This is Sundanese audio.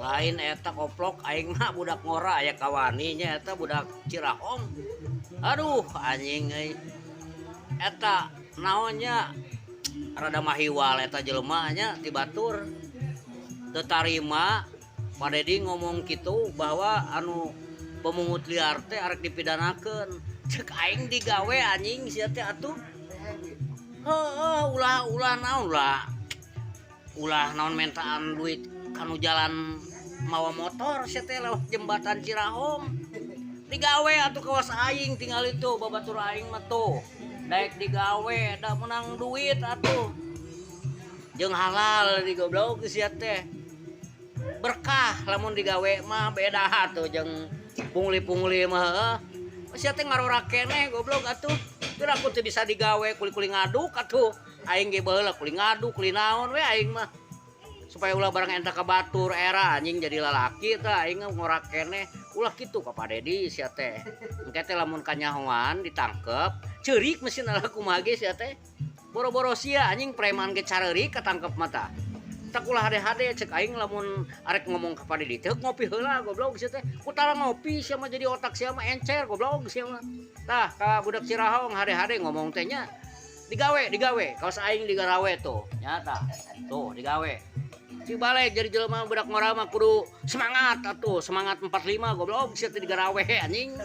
Lain eta, koplok. Aing mah budak ngora, aya kawani nya eta budak Cirahong. Aduh, anjing euy. Eta naonnya, rada mahiwal eta jelema nya ti batur. Teu tarima Pak Dedi ngomong kitu bahwa anu pemungut liar teh arek dipidanakeun. Cek aing digawe, anjing, sia teh atuh. Heeh, ulah ulah naon, ulah ulah naon, mentaan duit kanu jalan mawa motor sia teh lewat jembatan Cirahong. Digawe atuh, kawas aing tinggal itu babatur aing mah tuh. Daek digawe da menang duit atuh. Jeung halal di, goblok, sia teh. Berkah lamun digawe mah, beda atuh jeung pungli-pungli mah, heuh. Sia teh ngarora keneh, goblok, atuh. Teu aku teu bisa digawe kuli-kuli ngaduk atuh. Aing ge baheula kuli ngaduk, kuli naon we aing mah. Supaya ulah barang enta ka batur era, anjing, jadi lalaki tah aing ngora keneh. Ulah kitu ka Pak Dedi sia teh. Engke teh lamun kanyahoan ditangkep, ceurik mesin lah kumaha ge sia teh. Boro-boro sia, anjing, preman ge careurik katangkep mata. Tak ulah hade-hade. Cek aing lamun arek ngomong ka Pak Dedi teh ngopi heula, goblok, sia teh. Kutara ngopi sia mah jadi otak sia mah encer, goblok, sia mah. Tah, ka budak Cirahong, hade-hade ngomong teh nya. Digawe, digawe. Kawas aing digarawe tuh. Nyata. Tuh, digawe. Si balik jadi jelema budak ngora mah kudu semangat atuh, semangat 45, goblok, sia teh digarawe, anjing.